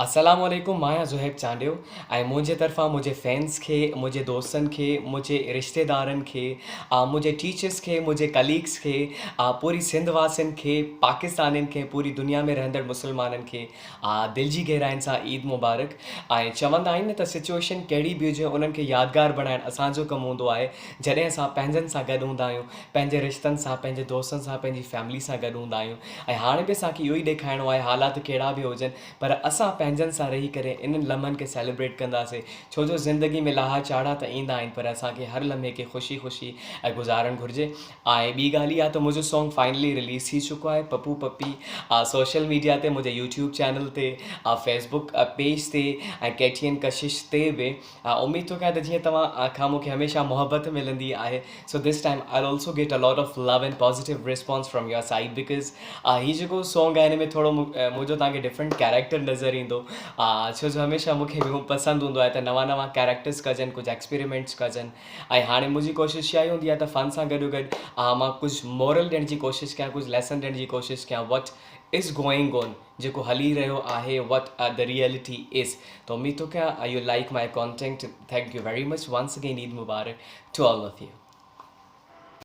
السلام عليڪم مان آهيان زوهيب چانڊيو ۽ منهنجي طرفان منهنجي فينس کي منهنجي دوستن کي منهنجي رشتيدارن کي منهنجي ٽيچرس کي منهنجي ڪليگس کي پوري سنڌ واسين کي پاڪستانين کي پوري دنيا ۾ رهندڙ مسلمانن کي دل جي گهراين سان عيد مبارڪ ۽ چوندا آهن نه ته سچوئيشن ڪهڙي به هجي انهن کي يادگار بڻائڻ اسان جو ڪم هوندو آهي جڏهن اسان پنهنجن سان گڏ هوندا آهيون پنهنجي رشتن سان پنهنجي دوستن سان پنهنجي فيملي سان گڏ هوندا آهيون ۽ هاڻي به اسان کي اهو ئي ڏيکارڻو آهي حالات ڪهڙا به هجن پر اسان پنهنجن سان رهي ڪري انهن لمحن کي سيليبريٽ ڪنداسين ڇو جو زندگي ۾ لاها چاڙها ته ايندا آهن پر اسان کي هر لمحي کي خوشي خوشي گذارڻ گهرجي ۽ ٻي ڳالهه اها ته منهنجو سانگ فائنلي رليز ٿي چڪو آهي پپو پپي سوشل ميڊيا تي منهنجي يوٽيوب چينل تي فيسبوڪ پيج تي ۽ ڪي ٽي اين ڪشش تي به اميد ٿو ڪيان ته جيئن توهان کان مون کي هميشه محبت ملندي آهي so this time I also get a lot of love and positive response from your side because هي جيڪو سونگ آهي هن ۾ ٿورو منهنجو توهان کي ڊفرنٽ ڪيريڪٽر نظر ايندو ڇو جو هميشه مون کي به پسند هوندو آهي ته نوان نوان ڪيريڪٽرس ڪجن ڪجهه ايڪسپيريمينٽس ڪجن ۽ هاڻي منهنجي ڪوشش اها ئي هوندي آهي ته فن سان گڏو گڏ مان ڪجهه مورل ڏيڻ جي ڪوشش ڪيان ڪجهه ليسن ڏيڻ جي ڪوشش ڪيان what is going on جيڪو هلي رهيو آهي وٽ the reality از ته اميد ٿو ڪيان you like my content thank you very much once again Eid Mubarak to all of you.